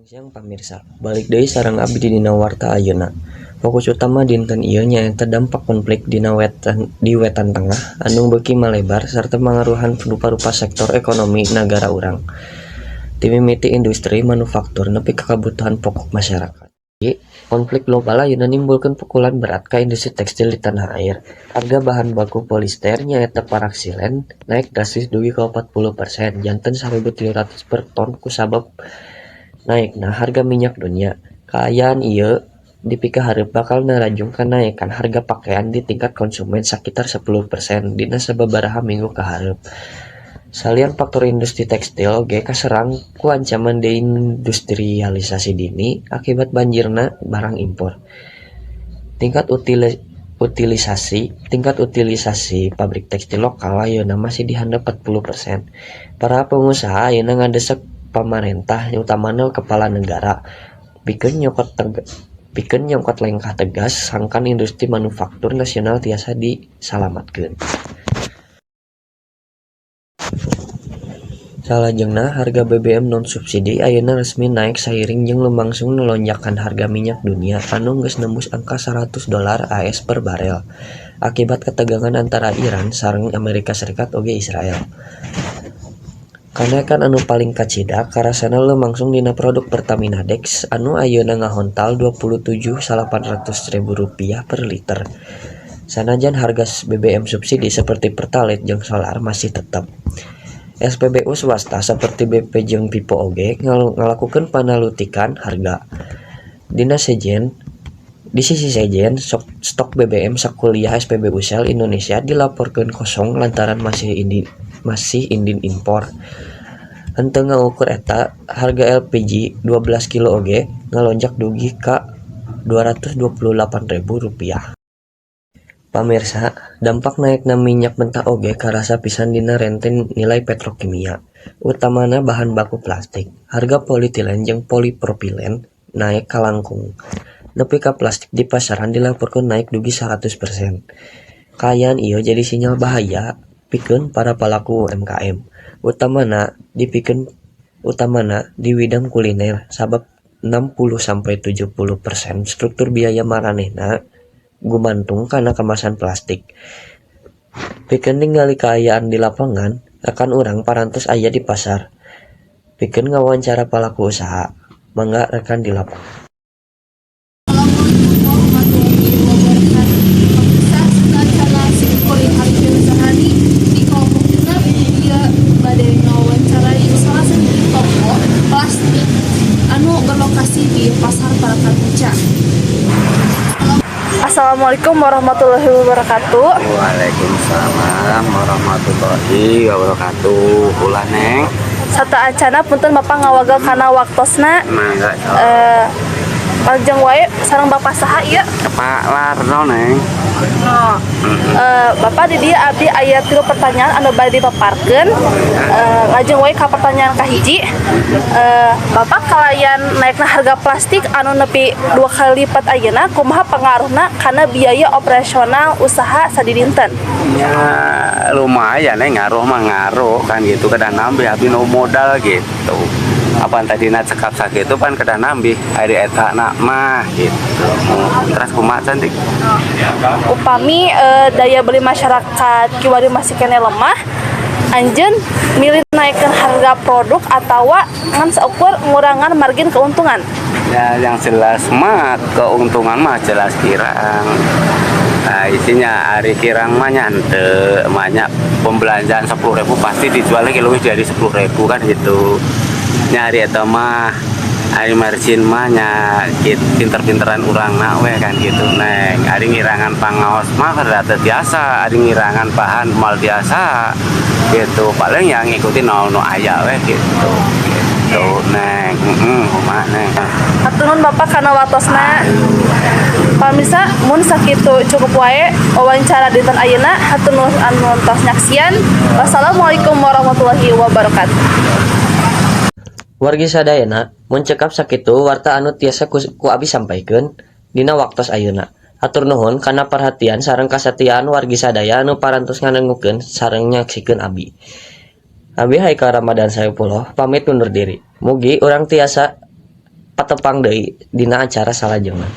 Wilujeng siang, pamirsa, balik deui sareng abdi dina Warta Ayeuna. Fokus utama dinten ieu nyaeta dampak konflik dina wetan di Wetan Tengah anu beuki malebar sarta mangaruhan rupa-rupa sektor ekonomi nagara urang. Ti mimiti industri manufaktur nepi ka kabutuhan pokok masyarakat. Konflik global ayeuna nimbulkeun pukulan berat ka industri tekstil di tanah air. Harga bahan baku polyester, nyaeta paraxylene, naik drastis dugi ka 40% janten 1.300 per ton kusabab naekna harga minyak dunia. Kaayaan ieu dipikahareup bakal narajung kanaekan harga pakaian di tingkat konsumen sakitar 10% dina sababaraha minggu ka hareup. Salian faktor industri tekstil oge kaserang ku ancaman deindustrialisasi dini akibat banjirna barang impor. Tingkat utilisasi pabrik tekstil lokal ayeuna masih di handap 40%. Para pengusaha ayeuna ngadesek pamarentah, utamana kepala negara, pikeun nyokot lengkah tegas sangkan industri manufaktur nasional tiasa disalamatkeun. Salajengna, harga BBM non subsidi ayeuna resmi naek sairing jeung lumangsungna lonjakan harga minyak dunia anu geus nembus angka 100 dolar AS per barel akibat ketegangan antara Iran sareng Amerika Serikat oge Israel. Kanaekan anu paling kacida karasana lumangsung dina produk Pertamina Dex anu ayeuna ngahontal Rp27.800.000 per liter. Sanajan harga BBM subsidi seperti Pertalite jeung solar masih tetep. SPBU swasta seperti BP jeung Vivo oge ngalakukeun panalutikan harga. Dina sejen di sisi sejen, stok BBM sakuliah SPBU Shell Indonesia dilaporkeun kosong lantaran masih indin impor. Henteu ngaukur eta, harga LPG 12 kilo oge ngalonjak dugi ka Rp228.000. Pamirsa, dampak naekna minyak mentah oge karasa pisan dina rente nilai petrokimia, utamana bahan baku plastik. Harga polyethylene jeung polypropylene naek kalangkung nepi ka plastik di pasaran dilaporkeun naek dugi 100%. Kaayaan ieu jadi sinyal bahaya pikeun para palaku UMKM, utamana di widang kuliner, sabab 60 sampai 70% struktur biaya maranehna gumantung kana kemasan plastik. Pikeun ningali kaayaan di lapangan, rekan urang parantos aya di pasar pikeun ngawawancara palaku usaha. Mangga, rekan di lapangan. Assalamualaikum warahmatullahi wabarakatuh. Pemirsa, acara Simkuring Arifin Zahani di kelompok 6 dia bade ngawawancarai salah satu toko plastik anu berlokasi di Pasar Parakan Puncak. Assalamualaikum warahmatullahi wabarakatuh. Waalaikumsalam warahmatullahi wabarakatuh. Ulah, Neng. Sateuacanna, punten Bapak ngawagel kana waktosna. Mangga. Panjang wae, sareng Bapak saha ieu? Pak Larno, Neng. No. Bapak, di dieu abdi aya tilu pertanyaan anu bade dipaparkeun. Lajeng wae ka pertanyaan kahiji. Bapak, kalayan naikna harga plastik anu nepi dua kali lipat ayeuna, kumaha pengaruhna kana biaya operasional usaha sadidinten? Ya lumayan, Neng, ngaruh mah ngaruh kan gitu, kedah nambah abdi nu modal gitu. Apa tadi cekap sakitu pan kedah nambih ari eta na mah gitu. Terus kumaha, cantik? Upami daya beli masyarakat kiwari masih keneh lemah, anjeun milih naikkan harga produk atau ngan seukur ngurangan margin keuntungan? Ya, yang jelas mah keuntungan mah jelas kirang. Nah, isinya ari kirang mah nyante banyak pembelanjaan 10.000 pasti dijualnya lebih dari 10.000 kan gitu. Nyari eta mah ari margin mah nya pinter-pinteran urang na we kan gitu, Neng. Ari ngirangan pangaos mah rada biasa, ari ngirangan bahan mal biasa gitu, paling yang ngikutin no no aya we gitu gitu, Neng. Heeh, kumaha, Neng? Hatur nuhun, Bapak, kana waktosna. Pamirsa, mun sakitu cukup wae wawancara dinten ayeuna. Hatur nuhun anu tos nyaksian. Wassalamualaikum warahmatullahi wabarakatuh. Wargi sadayana, mun cekap sakitu warta anu tiasa ku abi sampaikeun dina waktos ayeuna. Hatur nuhun kana perhatian sareng kasatiaan wargi sadaya anu parantos ngadangukeun sareng nyaksikeun abi. Abi Haikal Ramadan Saipullah pamit undur diri. Mugi urang tiasa Patepang deui dina acara salajengna.